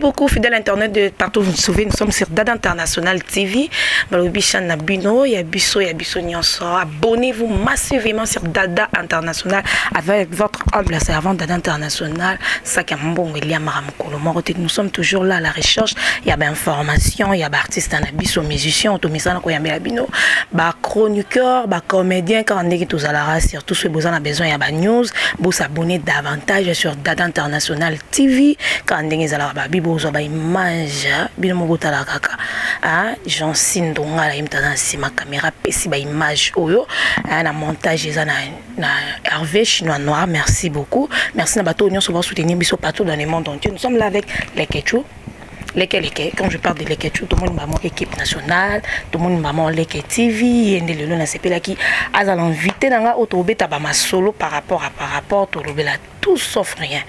beaucoup, fidèle internaute de partout où vous nous suivez. Nous sommes sur Dada International TV. Balobi chaîne na bino, ya biso, ya biso nyonso. Abonnez-vous massivement sur Dada International avec votre humble servante Dada International. Saka mbongo elia maramukolo moko te. Nous sommes toujours là à la recherche. Il y a information, il y a artiste na biso musicien, to misana ko yambela bino, ba chroniqueur, ba comédien quand ndenge tozalaka surtout ceux besoin na besoin ya ba news, bo s'abonner davantage sur Dada International TV kaka ndenge ezalaka babi bozwa baimage bino moko botala kaka Jansi Ndongala ye moto aza na nsima caméra apesi baimage oyo na montage eza na Hervé Chinois Noir. Merci beaucoup, merci na bato oyo nyonso basoutenir biso partout dans le monde entier. Nous sommes là avec Leketchou, Leke Leke. Quand je parle de Leketchou, tout le monde maman équipe nationale, tout le monde maman Leke TV. Ye nde lelo nasepelaki azala invité na nga oyo tobeta bamasolo par rapport tolobela tout sauf rien.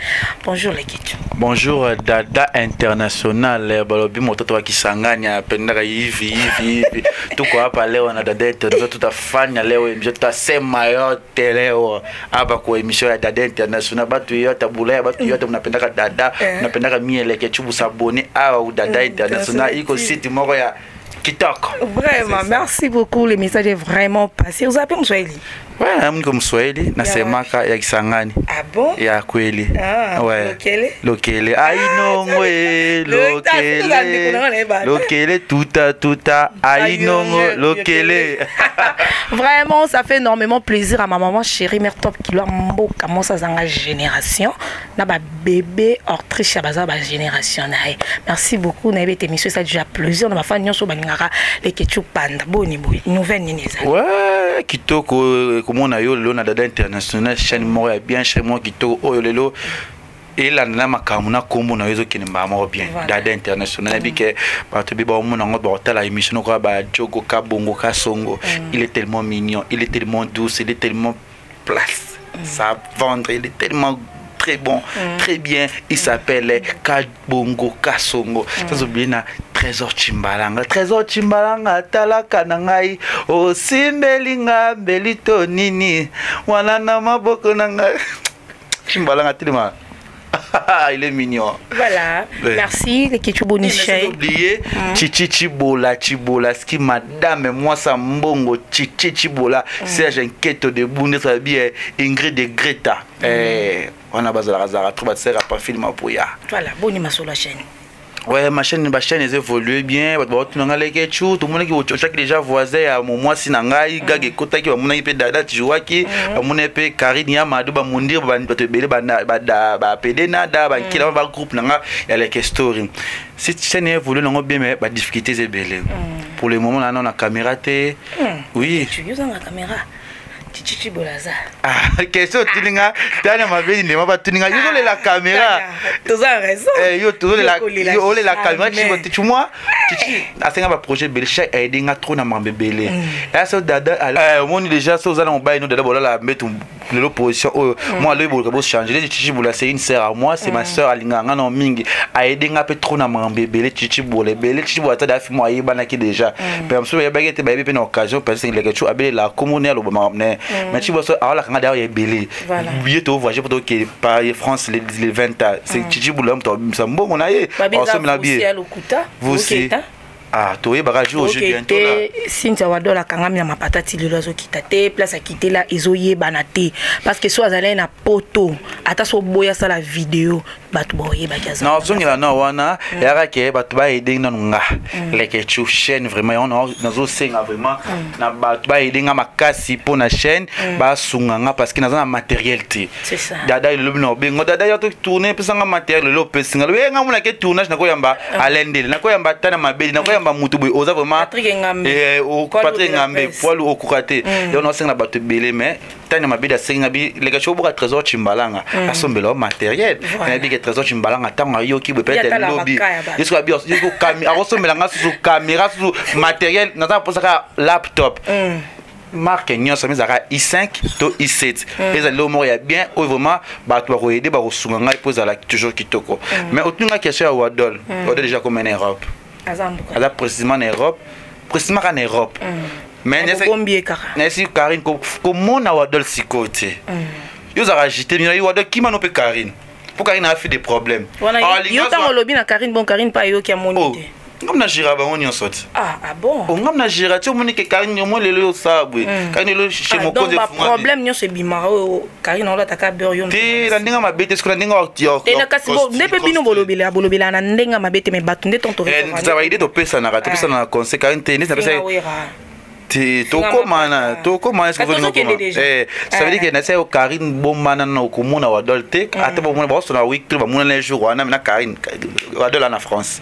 Bonjour Leketchou. Bonjour Dada International, balobi mototo wa Kisangani apendaka hivi hivi hivi. Tuko hapa leo na Dada International, tutafanya leo émission, tutasema yote leo hapa kwa émission ya Dada International. Batu yote Bulaya, batu yote mnapendaka Dada, mnapendaka mie Leketchou, s'abonner au Dada International. Iko site moko ya kitoko. Vraiment, merci beaucoup. Le message est vraiment passé. Vous appelez Mswahili? Ouais, niko Mswahili, nasemaka ya Kisangani. Ah bon? Ya kweli. Ah, ouais. Lokele? Lokele ainongo lokele lokele tuta tuta ainongo lokele. Vraiment, ça fait énormément plaisir à ma maman chérie, mère top qui doit mboka moi ça génération na ba bébé Autriche baza ba génération na ye. Merci beaucoup na été émission, ça déjà plaisir na ba fan nyonso balingaka Leketchou panda boni boy nouvelle nini ezali? Ouais, kitoko komona yo lelo na Dada International, chaîne moko ya bien, chaîne moko kitoko oyo lelo elanda na makambo na nkombo na yo ezokende mbala moko bien. Dada International, nayebi ke bato bi baomona yango, bakotala émission noko bajogo Kabongo Kasongo. Il est tellement mignon, il est tellement douce, il est tellement place ça vendre, il est tellement très bon, très bien. Il s'appelle Kabongo Kasongo. Sans oublier na Trésor Chimbalanga. Trésor Chimbalanga, talaka na ngai, osimbeli nga mbeli to nini, wana na maboko na ngai. Chimbalanga telema. Il est mignon. Voilà. Ouais. Merci, Leketchou Bonichey. Oublié Chichi Chibola Chibola, ce qui madame moi ça mbongo Chichi Chibola, Serge Nketo de Bundes bien Ingrid de Greta. Eh, on a bazala zara trop ba pas film apoya. Voilà, boni masolo chaîne. Ouais, ma chaîne, ma chaîne évolue bien. Bato baotuna nga Leketchou, tomonaki otiaki déjà voisin ya mwasi na ngai gag ekotaki, bamonaki mpe Dada tijouaki, bamonaki mpe Karine ya Mado, bamondir bato ebele bapede nada bankila bagroupe na nga ya Leke Story. Si chaîne évolue nango bien, mais badifficulté eza ebele. Pour le moment nano na caméra te, oui. Ozanga caméra? Chichichi Bolaza. Ah, question otuninga tania mabe ndema batuninga yo ozolela caméra. Toza raison. Yo tozolela, yo olela caméra tu moi. Chichi asenga baprojet ebele, chaque aide nga trop na makambo ebele. Eya so Dada omoni déjà so oza na mobali no Dada bolala mbetu lelo position oyo moi aloyi boluka bochange neti Chichi Bola. C'est une sœur à moi, c'est ma sœur, alingaka nga na mingi, aide nga mpe trop na makambo ebele. Chichi Bola ebele, Chichi Bola ata dafi mo ayebanaki déjà mpe mosusu bayebaki ete bayebi mpe na occasion parce que Leketchou abelela komoni aloba makambo ne, mais Chichi Bola so awalaka nga d'ailleurs ebele billet to voyager po toke Paris France les 20 ans, c'est Chichi Bola moto abimisa mbongo na ye osomela billet. Vous ah, toyebaka jour au jour bientôt là. Cynthia Wadola akangami na mapata ti lelo, azokita te. Place akitela ezoyebana te parce que so azalaki na poto, ata so boya asala video, bato baoyebaki aza. Nazongela na wana eyaka ke bato baede nanu nga Leketchou chaîne. Vraiment yango nazosenga vraiment na bato baede nga makasi mpo na chaîne, basunga nga parce que naza na matériel te. C'est ça. Dada elobi na obengo Dada ya tourne, epesanga matériel lelo opesinga lobi nga monake tournage, nakoyamba alendele, nakoyamba ata na mabeli, nakoyamba mutu boye oza vraiment Patrick Ngambe. Patrick de la Ngambe presse. Poilu okoka te. Yango naosenga na bato ebele, mais tani ya mabeli asengi bi Leketchou oboka Trésor Chimbalanga asombela o matériel. Nayebi ke Trésor Chimbalanga ntango ayoki boye peut-être Ye atala lobi baka ya bato. ye soki abi akosombela nga susu caméra, susu matériel, naza na mposa kaka laptop marque nyonso ezalaka i5 to i7, ezali eloko moko ya bien oyo vraiment bato bakoyede bakosunga ngai mpo ezala toujours kitoko. Mais otuni nga question ya Wadol. Wadol déjà comme na Europe. Aza mboka. Aza précisément na Europe, précisément kaka na Europe, mais Bobombi ye kaka. Nayesi Karine komona Wadol sikoyo te. Yo ozalaka agité mingi, Wadol kima no mpe Karine. Mpo Karine afi des problèmes. Yo ntango olobi na Karine, bon, Karine mpe ayoki, amoni oh. te. Ngam na géra bango nyonso ti. Ah, ah bon? Oh, ngam na géra ti. Omoni ke Karine, omoni lelo osala boye, Karine lelo chez mokonzi. Problème nyonso ebimaka oyo Karine olataka beurre, yo. Te, na ndenge mabe te, soki na ndenge. Kasi nde mpe bino bolobela, bolobela na ndenge mabe te, mais bato nde tonto. Ezala idée, topesanaka, topesanaka conseil. Karine te, neti napesa te, tokomana, tokomana. Ça veut dire que nasi yo Karine bomana na okomona Wadol te, ata bomona baosona week to bamonana jour wana na Karine. Wadol ana France,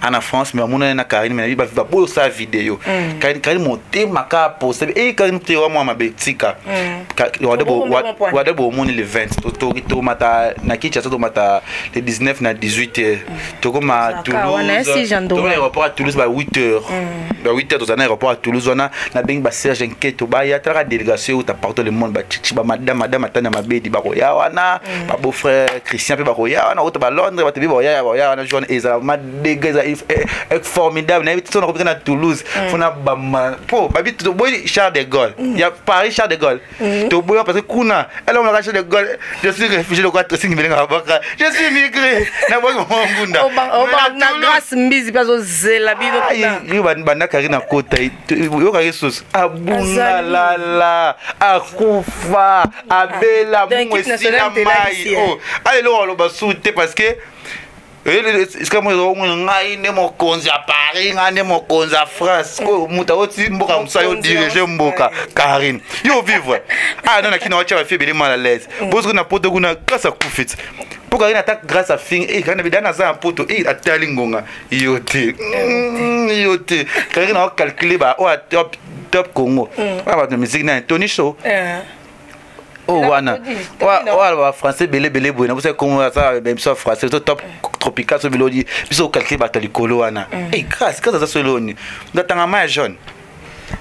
ana France, mais bamonana na Karine, mais baboyo osala video. Karine, Karine motema kaka poste e Karine te wa mwa mabe, tika Wadol. Bomoni le 20 tomata na Kinshasa, tomata le 19 na 18 heures, tokoma Toulouse, tokoma aéroport ya Toulouse ba 8 heures. Ba 8 heures tozala na aéroport ya Toulouse wana. Nabengi baserge Nketo, baya talaka délégation euta partout le monde, bachichi, bamadame, madame Atania Mabedi bakoya wana, babeau frère Christian mpe bakoya wana, outa balondres, bato bi bakoya, bakoya wana. Jour wana ezala madega, eza formidable. Nayebi so nakobika na Toulouse fona bama po babi toboyi Charles de Gaulle ya Paris, Charles de Gaulle toboyi, parce que kuna elongoka Charles de Gaulle. Je suis réfugié lokola tosingi belenga babaka, je suis immigré, naboki mama ngunda. Na Grâce Mbizi mpe azozela bino. Yo bandakaki na kota, yokaki susu abunga lala, akufa, abela mungu esila mai. Alelo aloba su te, parce que esika mo ezomona ngai nde mokonzi ya Paris, ngai nde mokonzi ya France. Moto aoti mboka mosusu ayo dirige mboka. Karine, yo vivre ah non, nakina watya bafille ebele mal à l'aise. Bosoki na poto kuna, Grâce akufi ti mpo Karine ata Grâce afingi Karine bida naza na poto, atali ngonga yo te, yo te. Karine aocalcule ba oyo top, Top Congo oyo bato na musique nani, Tony Show oyo wana oyo bafrançais ebele ebele boye na biso, kongo aza biso ya français to Top Tropical, so bilodi biso ocalcule bato ya likolo wana. Grâce, Grâce aza so eloni ndatanga ma ya jaune.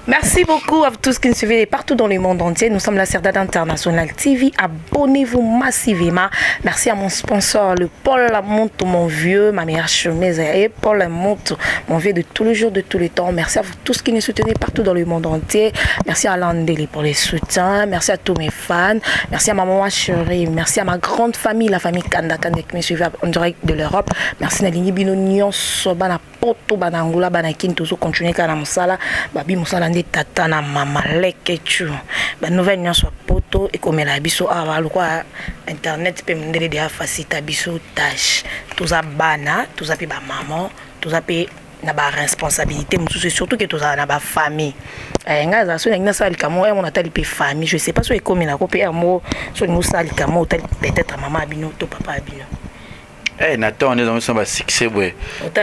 Merci beaucoup à vous tous qui nous suivez partout dans le monde entier. Nous sommes la Cerdad International TV. Abonnez-vous massivement. Merci à mon sponsor, le Paul Monte, mon vieux, ma meilleure chemise. Et Paul Monte, mon vieux de tous les jours, de tous les temps. Merci à vous tous qui nous soutenez partout dans le monde entier. Merci à Landeli pour les soutiens. Merci à tous mes fans. Merci à ma maman chérie. Merci à ma grande famille, la famille Kanda Kanda qui me suivait en direct de l'Europe. Merci Nalini Bino Nyonso, Bana poto, bana Angola, bana Kini, tozocontinue kaka na mosala. Babi mosala nde tata na mama leketu. Banouvelle nyonso ya poto ekomela biso awa lokwa internet mpe mondele deya facilita biso tâche. Toza bana, toza mpe bamama, toza mpe na baresponsabilité mosusu, et surtout ke tozala na bafamille. Ngai azala so nalingi nasala likambo oyo, mona atali mpe famille. Je sais pas so ekomi nako mpe ere moko so olingi osala likambo, otali peut-être mama ya bino to papa ya bino. Na ntango nde ezango basuccès boye, ota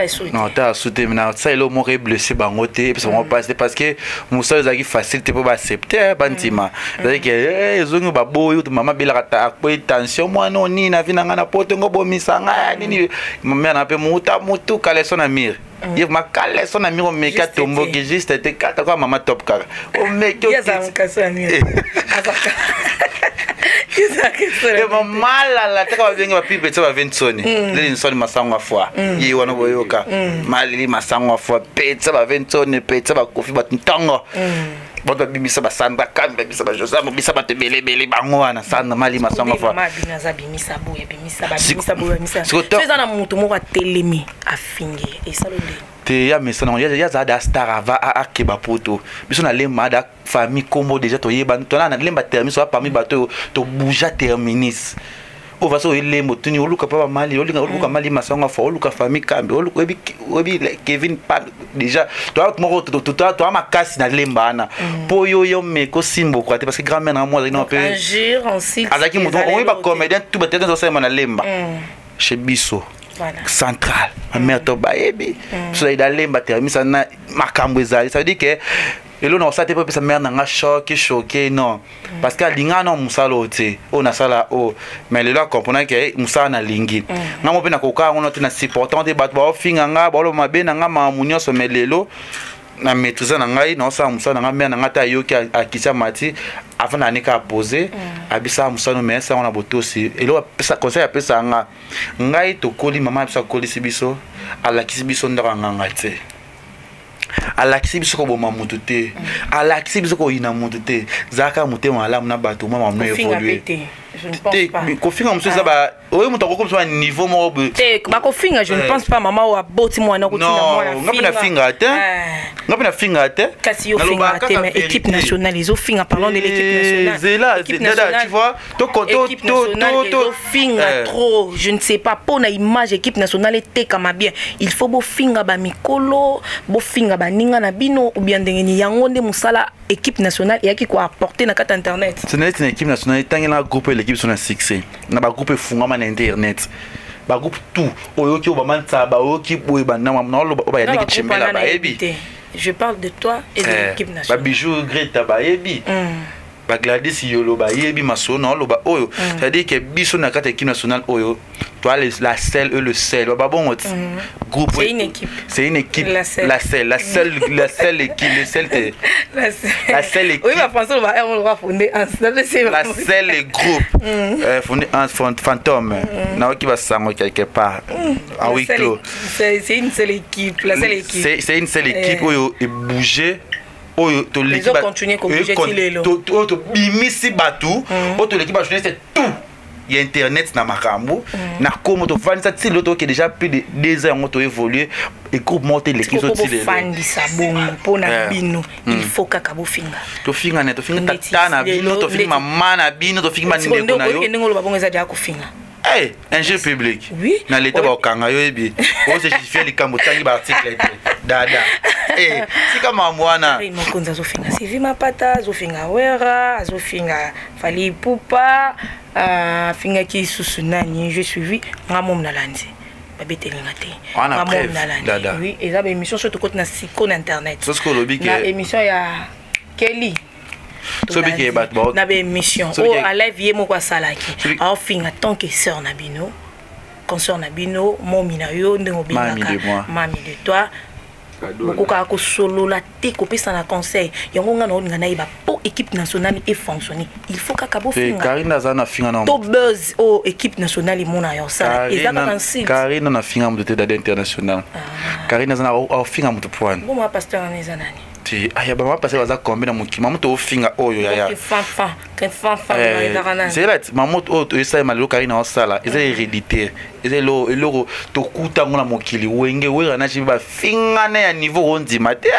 asu te, na sala eloko moko eblesse bango te, epesa bango mpasi te, parce que mosala ezalaki facile te mpo baaccepte, bandima. Ezalaki ezongi baboyi. Mama abelaka, akpoyi tension, mwana onini na vi na ngai na poto ngo bomisa ngai nini. Mare na mpe muta mutu kaleso na mire ye ma kaleso na mire, omeki atomboki juste te kaka kwa mama Top kaka omeki malala taka babenge bapipe tia bave nsoni leli nsoni masango afwa ye wana boyoka maleli masango afwa petsa bave nsoni petsa bakofi bato ntongo bato babimisa basandra kami, babimisa bajosé, babimisa bato ebele ebele bango wana sandra mali masango afwa. Eza na moto moko atelemi afingi esalo ndeni. Te, ya mesana ya azala da star ava akeba poto biso na lemba ada famille kombo déjà toyeba tona na lemba terminus oya parmi bato oyo tobouja terminus oyo faso oyelemba otuni oluka mpa bamali olinga oluka mali masango afa oluka famille kambi oyebi Kevin pa déjà toya moko toya makasi na lemba wana mpo yo yo meko simboka te, parce que grand mère na mo azalaki na mpe azalaki moto oyebi bacomédien tout batete osalema na lemba chez biso central bamare to bayebi biso da lemba terminus na makambo ezali. Ça veut dire que eloko na kosala te mpo epesa mare na nga choc, choqué, non, parce que alinga na mosala oyo te oyo nasala oyo, mais lelo acomprendre ke mosala nalingi nga mo mpe nakoka yango te na supportant te. Bato baofinga nga, baoloba mabe na nga, makambo nyonso, mais lelo na maîtrise na ngai, naosala mosala na ngai. Mare na ngai te ayoki akisi amati avant na anika apose abisala mosala, mais esango na botosi. Eloko conseil apesa nga ngai, tokoli, mama biso akolisi biso, alakisi biso ndako ya nganga te, alakisi biso koboma motu te, alakisi biso koyina motu te. Zalaka motema malamu na bato, mwa mamu évolue te. Kofinga mosusu eza. Oyo moto akokomisa ba niveau moko boye. Te, bakofinga, je ne pense pas mama oyo aboti mwana kotinda mwana. Nga mpe nafinga te, nga mpe nafinga te. Kasi yo finga te, mais équipe nationale ezofinga. Parlons de l'équipe nationale. Zela, dada, tu vois, équipe nationale ezofinga trop. Je ne sais pas, mpo na image équipe nationale etekama bien, il faut bofinga bamikolo, bofinga baninga na bino, ou bien ndenge nini? Yango nde mosala équipe nationale eyaki koapporter na kati ya internet. C'est neti na équipe nationale, etangela groupe eleki biso na succès na bagroupe efungwama na internet, bagroupe tout oyoki, oyo bamanisa baoyoki boye, banama naoloba oyo bayandeki Chembela bayebi. Je parle de toi et de l'équipe nationale. Babijou Greta bayebi, bagladys Yolo bayebi masolo na oloba oyo. C'est-à-dire que biso na kati ya équipe nationale oyo, toi la seule et le seul babongo groupe. C'est une équipe. C'est une équipe. La seule. La seule, la seule, la seule équipe, le seul te la seule équipe. Oui, ba français ba on va fonder un la seule groupe fondé un fantôme naoki basango quelque part à huis clos. C'est une seule équipe, la seule équipe. C'est une seule équipe oyo ebouger, oyo toleki, oyo tobimisi bato, oyo toleki bajournaliste tout ya internet na makambo na komo tovandisa ti lelo. Toyoke déjà plus de 2 ans yango toévolue e groupe moko te eleki biso ti lelo. Bofandisa bongo mpona bino, il faut kaka bofinga. Tofinga ne, tofingi tata na bino, tofingi mama na bino, tofingi bandeko na yo. Ndenge oloba bongo eza deya kofinga. Hey, injure publique. Oui. Na leta bakokanga yo, yebi ose justifie likambo, otangi baarticle te, dada. Hey, tika mambo wana. Mokonzi azofinga Sylvie Mapata, azofinga Wera, azofinga Fally Ipupa, afingaki lisusu nani? Je suivi nga momu nalandi, babetelinga te. Nga momu nalandi. Oui, eza baémission so tokoti na siko na internet. Soki olobi na émission ya Kelly soki bato na baémission oyo alive ye moko asalaki, aofinga tant que sœur na bino, consœur na bino, momi na yo, ndenge obengaka mami de toi, bokokaka kosolola te, kopesa na conseil. Yango nga na olinga nayeba, mpo équipe nationale efonctionne, il faut kaka bofinga? Karine aza na finga na to buzz oyo équipe nationale emona ya osala eza kaka nsite. Karine na finga moto te, dada international. Karine aza na afinga moto po wana. Boma pasteur wana eza nani? Te, aya bama pasteur baza combien na mokili? Mama to ofinga oyo yaya, zela mama oyo esalema lelo, Karine aosala eza héréditaire, eza eloko tokuta yango na mokili. Wenge Wera na cibi bafingana ya niveau ondima te.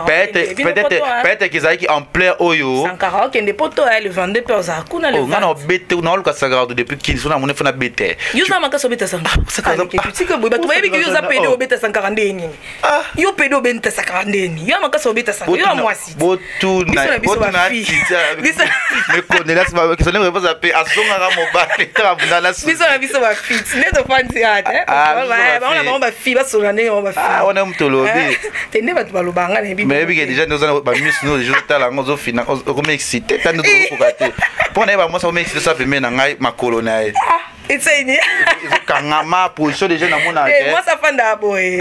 Peut-être ezalaki ampleur oyo. Okende poto le 22 mpe ozala kuna. Nga na obete, naoluka Sankara depuis kini so namoni fo na bete. Yo oza makasi, obeta Sankara. Bato bayebi yo oza pédé, obeta Sankara nde nini? Yo pédé, obeta Sankara nde nini? Yo makasi, obeta Sankara, yo ya mwasi. Botuna mekondelasi ape azongaka mobali taka bundana. Biso na biso bafit nde tofandi ate bango na bango bafi basolola ndenge bango bafi. Wana moto olobi. Te, nde bato balobanga na yebi. Mais yebi ke déjà nde oza bamisu no, déjà otala yango, ozofina, okomi excité, ta nde ozokoka te mpo na ye. Bamwasi akomi excité so apembe na ngai makolo na ye. Etsaini. Ezokangama position déjà namona. Mwasi afanda boye.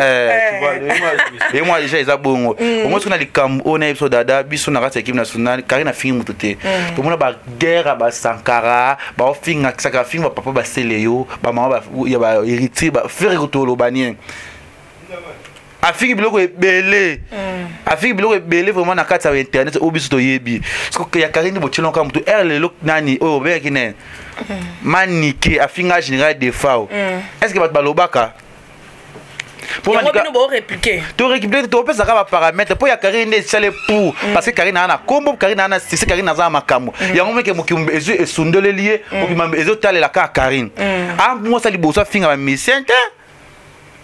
Ye mwa déjà eza bongo. Omoi soki na likambo oyo nayebi biso, dada, biso na kati ya équipe nationale, Karine afingi moto te. Tomona baguerre ya basankara, baofinga Sankara, afingi bapapa, basele yo, bamama ya bahéritier, bafere kotoloba nini, afingi biloko ebele, afingi biloko ebele vraiment na kati ya internet oyo biso toyebi. Soki ya Karine botielaka motu ere lelo, nani oyo obengaki ne Manike afinga général Defao, est ce que bato balobaka? Torépliquer, topesaka baparamètre mpo ya Karine nde esale pour, parce que Karine aza na kombo, Karine aza na succès, Karine aza na makambo. Yango meke mokili ezwi esundoleli ye, mokili ezotalela kaka Karine. Amwasa liboso afinga bamusicien te,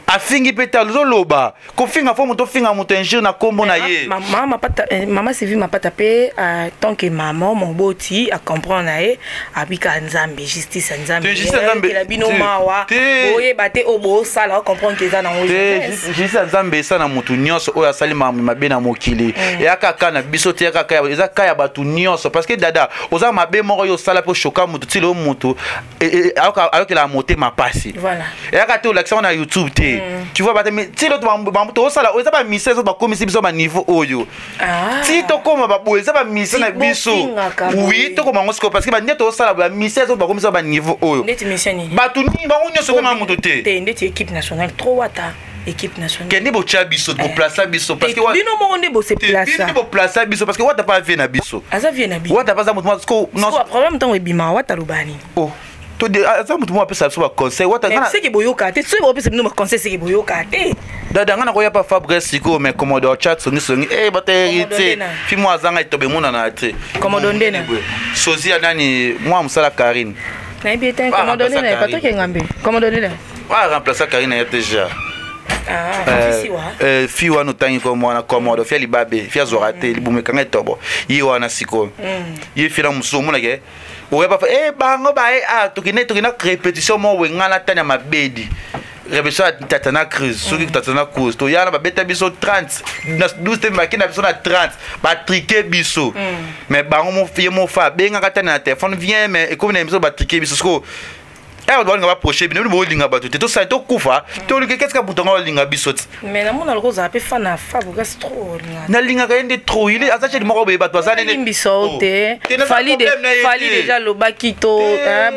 afingi mpe te. Ozoloba kofinga, fo moto ofinga moto injure na nkombo na ye. Mama Sylvie Mapata mpe, tant que mama moboti, acomprendre na ye, abika Nzambe, justice ya Nzambe bino mawa, boyeba te oyo bosala, ocomprendre ke eza nango. Justice ya Nzambe esa na motu nyonso oyo asali makambo mabe na mokili. Eya kaka na biso te, kaka eza ka ya bato nyonso, parce que dada, oza mabe moko oyo osala mpe oshoka motu ti lelo, motu ayokelaka motema pasi. Eyaka te olakisa ngo na YouTube te, tu vois. Bato ti lelo tosala eza bamise ezo bakomisi biso baniveau oyo ti tokóma baboye, eza bamise na biso. Oui, tokóma yango sikoyo, parce que bande tosala bamise ezo bakomisi baniveau oyo. Bato nini bango nyonso okoma moto te. Ndeti équipe nationale trop wata équipe nationale. Kende botya biso, boplaça biso, parce que bino moko nde bose plaça. Bino boplaça biso, parce que wata pa vie na biso. Aza vie na biso. Wata pa aza moto. Problème ntango ebimaka, wata aloba nini? Oh. Aza motu moko apesa biso baconseil. Seke boyoka te, soki bopesa bino baconseil, seke boyoka te. Dada, nga nakoya pa Fabrice sikoyo, mais Commodore chat songisongi e bato héritier fi mwa azanga etobe emonana te. Commodore ndena. Sozi ya nani, mwa mosala Karine. Nayebi ete Commodore ndena, Patrick Ngambe, Commodore ndena. Wa remplacer Karine ya déjà. Fi wana otangi ko mwana Commodore, fi ya libabe, fi azwaka te libumu ekanga etobo ye wana. Sikoyo ye fi na mosusu omonake oya bafa e bango baye a tokende tokenda répétition moko boye, ngai natani ya mabedi, répétition ya Tatana Cruise, soki Tatana Cruise toyana, babeta biso 30 na 12 te, bake na biso na 30, batrike biso. Mais bango, ye mofa abengaka tani na telefone, viens, mais ekomi na biso, batrike biso. Sikoyo ere balinga baproche bino, bino bolinga bato te, tosali tokufa, tolinga ketika moto yango alinga biso ti. Mais namona loko ozala mpe fan na Fabregas trop, olinga. Nalingaka ye nde trop, il aza cedi moko boye, bato baza nene. Limbisa o te, Fali déjà alobaki to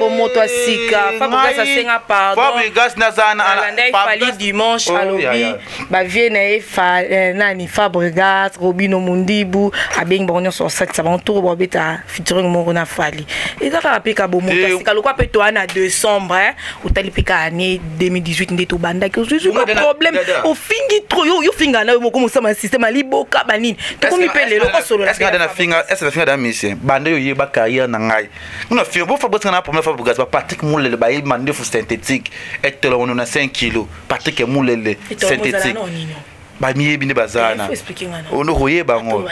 bomoto ya sika, Fabregas asenga pardon. Fabregas naza. Nalandai Fali dimanche, alobi bavie na ye nani, Fabregas, Robino Mundibu, abengi bango nyonso, osakisa bango toko babeta featuring moko na Fali. Eza kaka mpe ka bomoto ya sika lokwa mpe toa na décembre, otali mpe ka année 2018 nde tobandaki, ozwi problème, ofingi trop, yo ofinga na yo moko mosama système aliboka banini, tokomi mpe lelo kosolola. Est-ce da musicien banda yo yeba carrière na ngai nga finga bo Fabrice na première Fabrice, ba Patrick Mulele bayeba ndefu synthétique etolomono na 5 kilo, Patrick Mulele synthétique, bamiyebi nde baza na ono koyeba yango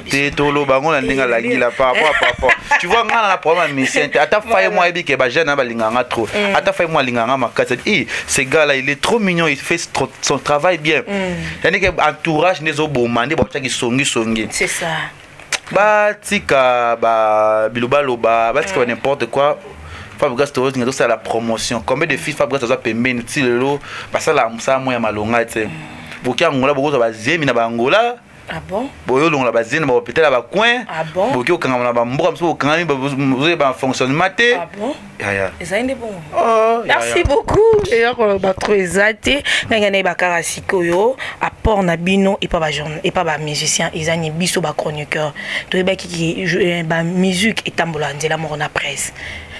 te, toloba yango na ndenge alangila par rapport à papa. Tu vois, nga na problème ya musicien te. Ata faye mwa ayebi ke bajeune na balingaka nga trop, ata faye mwa alingaka nga makasi. I ce gars là il est trop mignon, il fait son travail bien. Yani ke entourage nde ezoboma, nde bakotiaki songisongi. C'est ça. Batika bilobaloba, batika ba n'importe quoi. Fabregas tozolinga tosala la promotion. Combien de filles Fabregas aza pembeni ti lelo basalaka mosala mo ya malonga te? Boki Angola, bokozwa bazemi na baangola. Ah bon? Boyolongola bazemi na bahôpital ya bacoin. Ah bon? Boki okangama na bamboka mosusu, bokangami, bozoyeba fonctionnement te. Ah bon? Yaya. Ezali nde bongo. Oh, merci beaucoup. Eya koloba trop eza te. Ngai ngai nayeba kaka sikoyo apport na bino epa bamusicien eza ni biso bachroniqueur toyebaki ke bamusique etambola nzela moko na presse.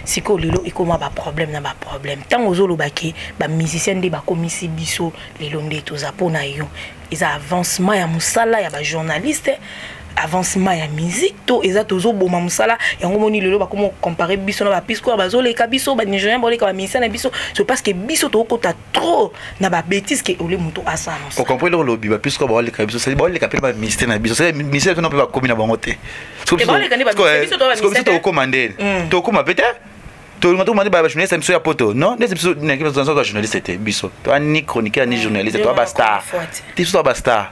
Sikoyo lelo ekóma baproblème na baproblème. Ntango ozolobaki bamusicien nde bakomisi biso lelo nde toza, mpo na yo eza avancement ya mosala ya bajournaliste, avancement ya musique, to eza tozoboma mosala yango? Moni lelo bakoma comparer biso na bapisco, bazoleka biso, banigérien boleka bamusicien na biso, c'est parce que biso tokota trop na babêtise ke ole moto asala mosala. Ocomprendre eloko olobi, bapisco baoleka biso, baoleka mpe bamusicien na biso, musicien mpe bakomi na bango te. Biso tokokoma ndeni, tokokoma pe te, tolinga tokoma nde bajournaliste biso ya poto. Non, nde biso toza bajournaliste te, biso toa ni chroniqueur ni journaliste, toa bastar te, biso toa bastar,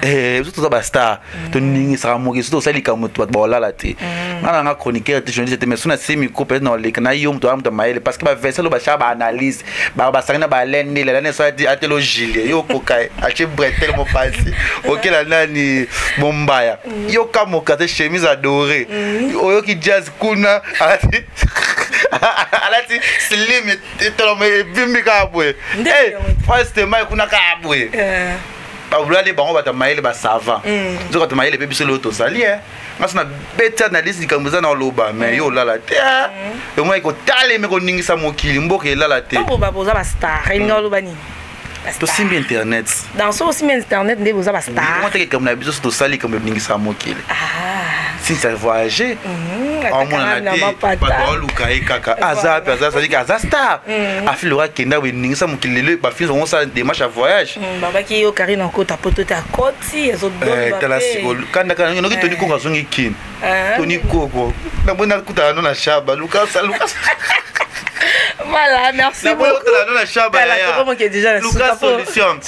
biso toza bastar, toningisaka moki. So tosali likambo, bato baolala te. Nga na nga chroniqueur te, journaliste te, mais so na se micro, peut-être na oleka na yo moto aya moto ya mayele, parce que baverse lo bashaka baanalyse, basangi na balendele lani so atelo gilie yo okoka atie bretele mopasi okela nani mombaya yoka moka te, chemise adoré, oyoki jazz kuna, alati slim, etolomo ebimbi kaka boye, mai kuna kaka boye, babulali bango bato ya mayele, basavant nzoka bato mayele mpe biso lelo tozali. Nga so na beti analyse, likambo eza na oloba, mais yo olala te, omoi kotalema koningisa mokili, mboka elala te. Boza bastar, elinga oloba nini? Tosimbi internet. Dans so osimbi internet nde boza bastar. Mwa teke likambo na biso, so tosali likambo eningisaka mokili, sinisa voyage, aomonana te, bato baoluka ye kaka, aza mpe aza, sadiki aza star, afili oka akenda boye, eningisa mokili. Lelo bafilms bango osala démarche ya voyage. Babaki yo Karine okota poto te, akoti. Tala sikoyo kanda kanda noki Toni Koko azongi Kini. Toni Koko namoni nakutana no na Shaba, luka luka. Voilà, merci beaucoup. Na Shaba luka solution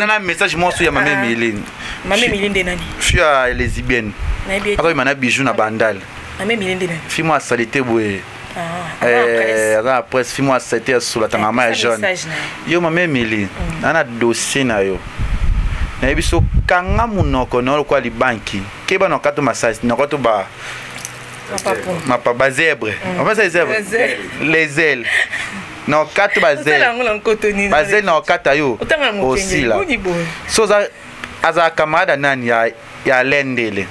na message mwasi ya mame Miline. Mame Miline nde nani? Fi ya lesbienne, akoyema na bijou na Bandal. Mame Miline nde nani? Fi mwa salite boye, aza na presse, fi mwa salite ya solo, atanga ma ya jaune. Yo mame Emili, na na dossier na yo, nayebi so kanga monoko na yo lokola libanki, keba na okato masasi na okato ba mapa bazèbre, on fait ça, les zèbres, les ailes na okato bazele, bazele na okata yo osila. So oza azala camarade nani ya lendele.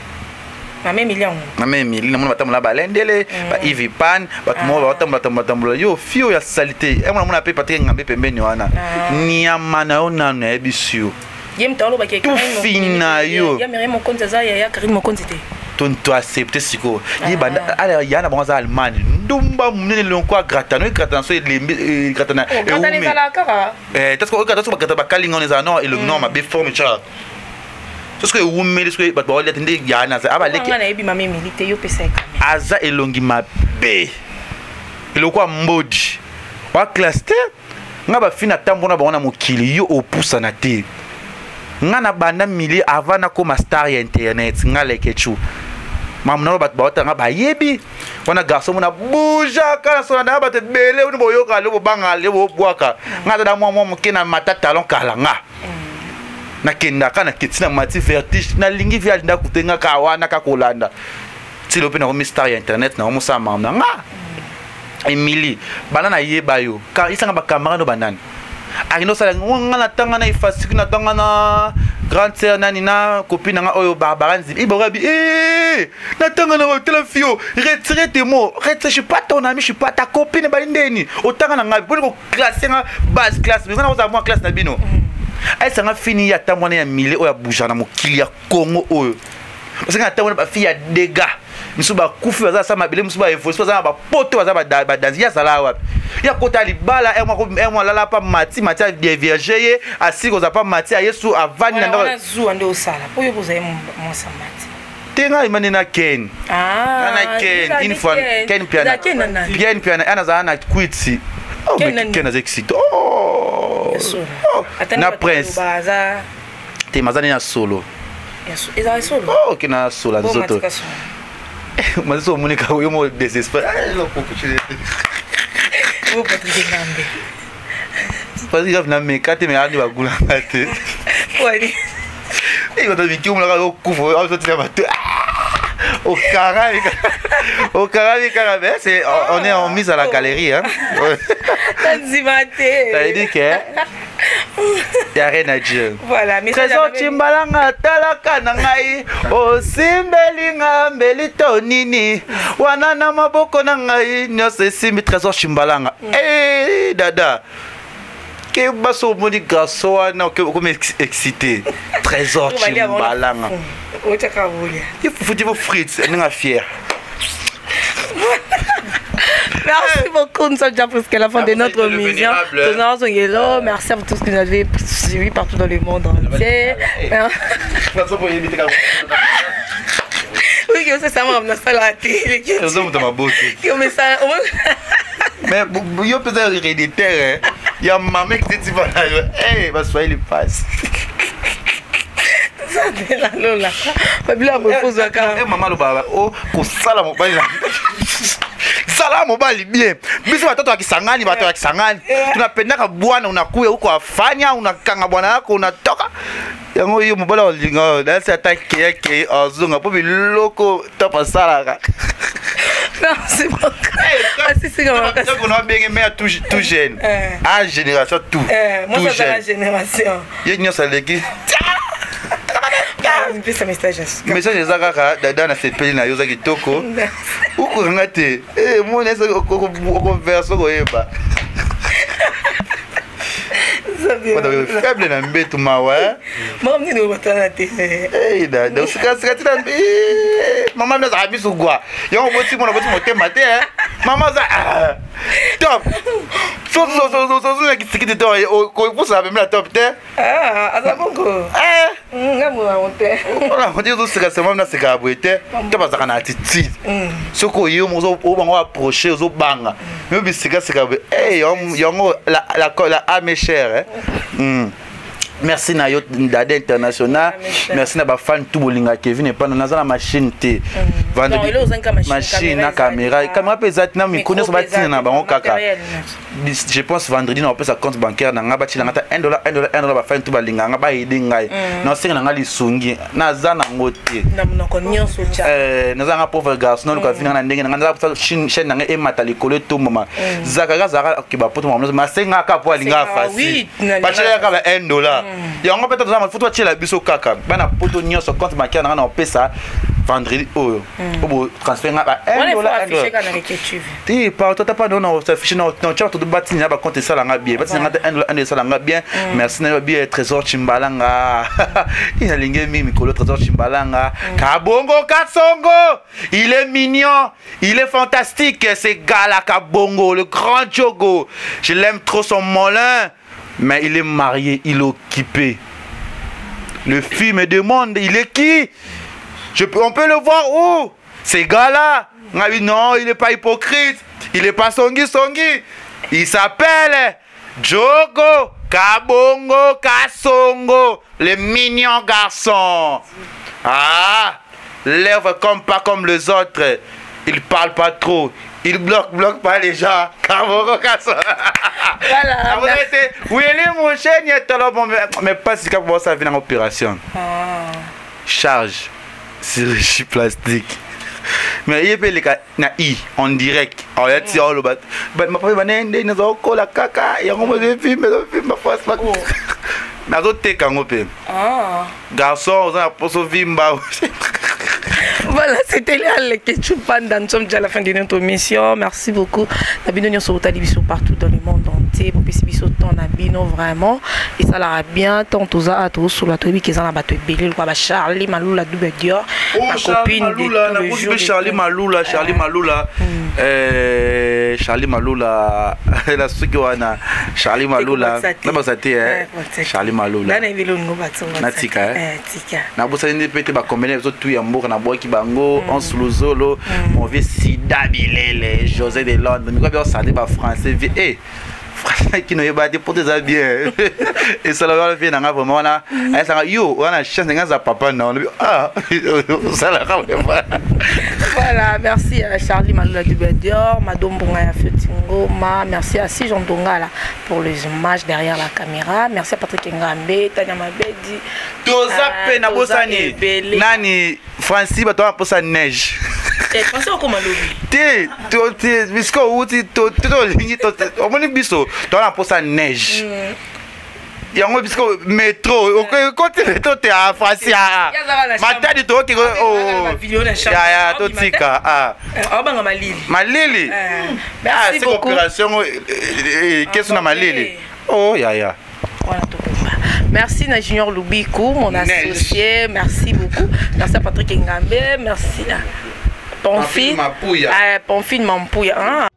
Mama Emilie yango. Mama Emilie namona batambola balendele, ba Ivy Pan, bato moko batambola tambola tambola yo fio ya salite. Yango namona pe Patrick Ngambe pembeni wana. Nyama na yo nanu nayebisi yo. Ye moto alobaki tufi na yo. Ya Miriam Mokonzi aza yaya Karine Mokonzi te. To accepte sikoyo ye banda ala ya na bango aza Allemagne ndumba monene lonko agratano egratana so elembi egratana gratana ezalaka kaka eh parce que ogratana so bagratana bakalinga wana ezala non elongi non mabe forme tshaka so soki ewumeli soki bato baolia te nde ya na aza abaleki nga nayebi mama Emily te yo pesa ye kamera aza elongi mabe eloko ya mbodi wa classe te nga bafi na tambo na bango na mokili yo opusana te nga na banda milie avant nakoma star ya internet nga Leketchou mamu nano bato baotanga bayebi wana garçon mona boujaka na sona na bato ebele oni boyoka le bobanga le bobwaka nga aza na mwa mwa moke na mata talon kala nga nakendaka naketi na mati vertige nalingi vi alinda kute nga kaka wana kaka kolanda tilo mpe nakomi star ya internet nakomosala makambo na nga. Emily banda nayeba yo isanga bacamarade oyo banani akende osala nga natanga na ifasiki natanga na grande sœur nani na copine na nga oyo Barbara Nzibi iborabi eh natanga na tela fio retire tes mots, retire, je suis pas ton ami, je suis pas ta copine bali ndeni otanga na ngai poni ko classer nga basse classe mais nga na moi classe na bino ayesanga fini ya tambo wana ya mile oyo abuja na mokili ya Congo oyo parce que na ntango wana bafille ya dégâts misu bakufi baza sa mabele misu baevolution baza na bapoto baza badanzi ye azala wapi ye akota libala emo alala pa mati mati adevierge ye asili kozala pa mati aye su avandi na ndako zuwa nde osala mpo yo kozali mwasi ya mati te ngai mani na ken ah, na ken une fois ken piana ken piana ana azala na kwiti oh, ken aza excité oh, oh. Na prince te maza nde na solo ezala solo oh, ok na solo nzoto maziso omoni kaka yo mo désespère parce que na meka te me andi bagulanga te bato miki omonaka okufa ozotika bato okangami okangami kaka mais c'est on est en mise à la galerie hein. Nandima te. Ça veut dire que ya rien à dire. Voilà, mais Trésor Chimbalanga talaka na ngai osimbeli nga mbeli to nini wana na maboko na ngai nyonso esimbi Trésor Chimbalanga. Eh dada ke baso omoni garçon wana okomi excité Trésor Chimbalanga. Otiaka bolia. Il faut dire frites ndenge fier. Merci beaucoup, nous sommes déjà presque à la fin de notre émission. Merci à vous tous qui nous avez suivis partout dans le monde entier. Oui, que ça, ça m'a la télé. Mais yo peut-être héréditaire, hein. Il y a maman qui dit voilà, eh, baswahili passe. Lola babilo bofozwaka mama alobaka o kosala mobali sala mobali bien biso batoto ya Kisangani, bato ya Kisangani tunapendaka bwana unakuya huko afanya unakanga bwana yako unatoka yango yo mobali olinga nasi ata keyakei azonga mpo biloko top asalaka. Merci beaucoup. Abenge me ya tout jeune a génération tout tout jeune génération ye nyonso aleki. Pesa message. Message eza kaka dada na sepeli na yo oza kitoko okokanga te moni okoverse okoyeba faible na mbetu mawa. Makambo nini obatana te? Dada osikasika tina mama mi azalaka misu gwa yango boti mona boti motema te mama aza top sozonaki sikiti te kopusa pembe na top te. Aza bongo nga monango te. Ona ozoseka sema nasekaka boye te to bazalaka na attitude soki oye obango approche ozobanga me bisekaseka boye yango la âme est chère. Merci na yo Dada International, merci na bafan tout bolinga Kevin Epana. Naza na machine te, machine na caméra, caméra mpe eza te na micro nyonso batina na bango kaka. Je pense vendredi na opesa compte bancaire na ngai batina nga ta 1 dollar, 1 dollar, 1 dollar. Bafani to balinga nga baede ngai nasenga na ngai lisungi naza nango te. Naza nga pauvre garçon naluka vi nanga na ndenge na ngai naza chaîne na ngai emata likolo etombama zakaka azalaka ke bapoto makambo nyonso masenga kaka po alingaka facile batiela kaka ba 1 dollar yango mpe toza foto batiela biso kaka bana poto nyonso compte bancaire na ngai na opesa. Vendredi oyo obo transfert nga ba 1 dollar te partout, ata pa na affiche na tia to batini na ba compte esala nga bien, batini nga 1 dollar 1 esala nga bien. Merci na yo bien, Trésor Chimbalanga, inalingi mingi mikolo Trésor Chimbalanga Kabongo Kasongo. Il est mignon, il est fantastique, c'est Gala Kabongo, le grand Djogo. Je l'aime trop, son molin, mais il est marié, il est occupé. Le film me demande: il est qui? On peut le voir où, ces gars-là? Non, il n'est pas hypocrite, il n'est pas songi songi. Il s'appelle Djogo Kabongo Kasongo, le mignon garçon. Ah, lève comme pas comme les autres. Il parle pas trop. Il bloque, bloque pas les gens. Kabongo Kasongo. Voilà. Oui, mon cher, mais pas si ça vient en opération. Ah. Charge, chirurgie plastique. Mais ye mpe eleka na i en direct, oya ti oloba mapape banende nazokola kaka yango mozofilme ezofilme face, nazoteka yango mpe. Garçon oza na poso vimba. Voilà, c'était là le Ketchup Panda. Nous sommes déjà à la fin de notre émission. Merci beaucoup. Na bino nyonso botali biso partout dans le monde entier. Bopesi biso temps na bino vraiment. Et ça la bien tant toza a to sur la toyebi keza na bato ebele quoi ba Charlie Malula Double Dior. Oh, ma copine Malula, na jours. Charlie Malula, Charlie Malula. Charlie Malula, la suki wana Charlie Malula. Na basate eh. Charlie Malula. Na ebele ngo bato. Na tika eh. Tika. Na bosani nde pe te ba combien zo tu ya mboka na bwaki bango Hans Luzolo, mon vieux Sida Bilele, José de Londres. Mikwa bien sale ba français vie. Eh français qui noyeba te po eza bien esalaka wana vie nanga vraiment wana ayesanga yo wana chance nga za papa na wana ah osalaka vraiment. Voilà, merci à Charlie Malula du Dior, Madame Bongaya Fiotingoma, merci à Sijon Dongala pour les images derrière la caméra, merci à Patrick Ngambe, Tania Mabedi. Toza pe na bosani nani Francis, bato wana mposa neige. Français okoma lobi. Te te, bisika outi tolingi, omoni biso toza na mposa neige yango bisika metro okoti metro te a Francis Matadi tokoki ya totika. Obanga malili. Malili. Merci beaucoup. Opération kesu na malili oh yaya. Voilà, merci na Junior Lubiku, mon associé. Merci beaucoup. Merci à Patrick Ngambe. Merci à Pamphile. Mampouya. Pamphile Mampouya. Ah.